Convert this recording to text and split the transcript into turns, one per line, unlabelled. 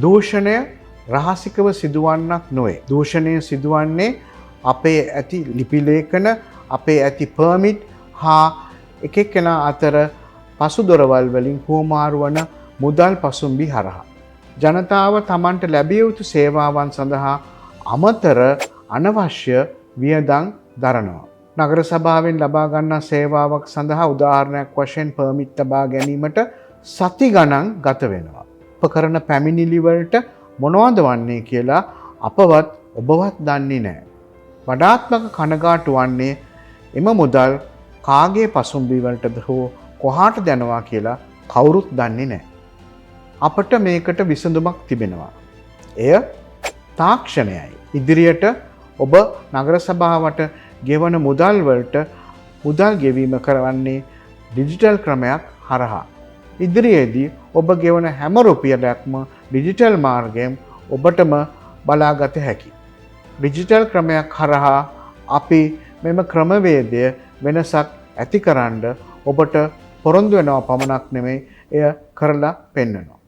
දූෂණය රහසිකව සිදුවන්නක් නොවේ. දූෂණය සිදුවන්නේ අපේ ඇති ලිපි ලේඛන, අපේ ඇති පර්මිට් හා එක එක්කෙනා අතර පසු දොරවල් වලින් හුවමාරු වන මුදල් පසුම්බි හරහා. ජනතාව තමන්ට ලැබිය යුතු සේවාවන් සඳහා අමතර අනවශ්‍ය වියදම් දරනවා. නගර සභාවෙන් ලබා ගන්නා සේවාවක් සඳහා උදාහරණයක් වශයෙන් පර්මිට් ලබා ගැනීමට සති ගණන් ගත වෙනවා. අප කරන පැමිණිලි වලට මොනවද වන්නේ කියලා අපවත් ඔබවත් දන්නේ නැහැ. වඩාත්මක කනගාටු වන්නේ එම මුදල් කාගේ පසුම්බි වලටද හෝ කොහාටද යනවා කියලා කවුරුත් දන්නේ නැහැ. අපට මේකට විසඳුමක් තිබෙනවා. එය තාක්ෂණයයි. ඉදිරියට ඔබ නගර සභාවට ගෙවන මුදල් වලට මුදල් ගෙවීම කරවන්නේ ඩිජිටල් ක්‍රමයක් හරහා. ඉදිරියේදී ඔබ ගෙවන හැම රුපියලක්ම ඩිජිටල් මාර්ගයෙන් ඔබටම බලාගත හැකි. ඩිජිටල් ක්‍රමයක් හරහා අපි මෙම ක්‍රමවේදය වෙනසක් ඇති කරන්න ඔබට පොරොන්දු වෙනවා පමණක් නෙමෙයි, එය කරලා පෙන්වනවා.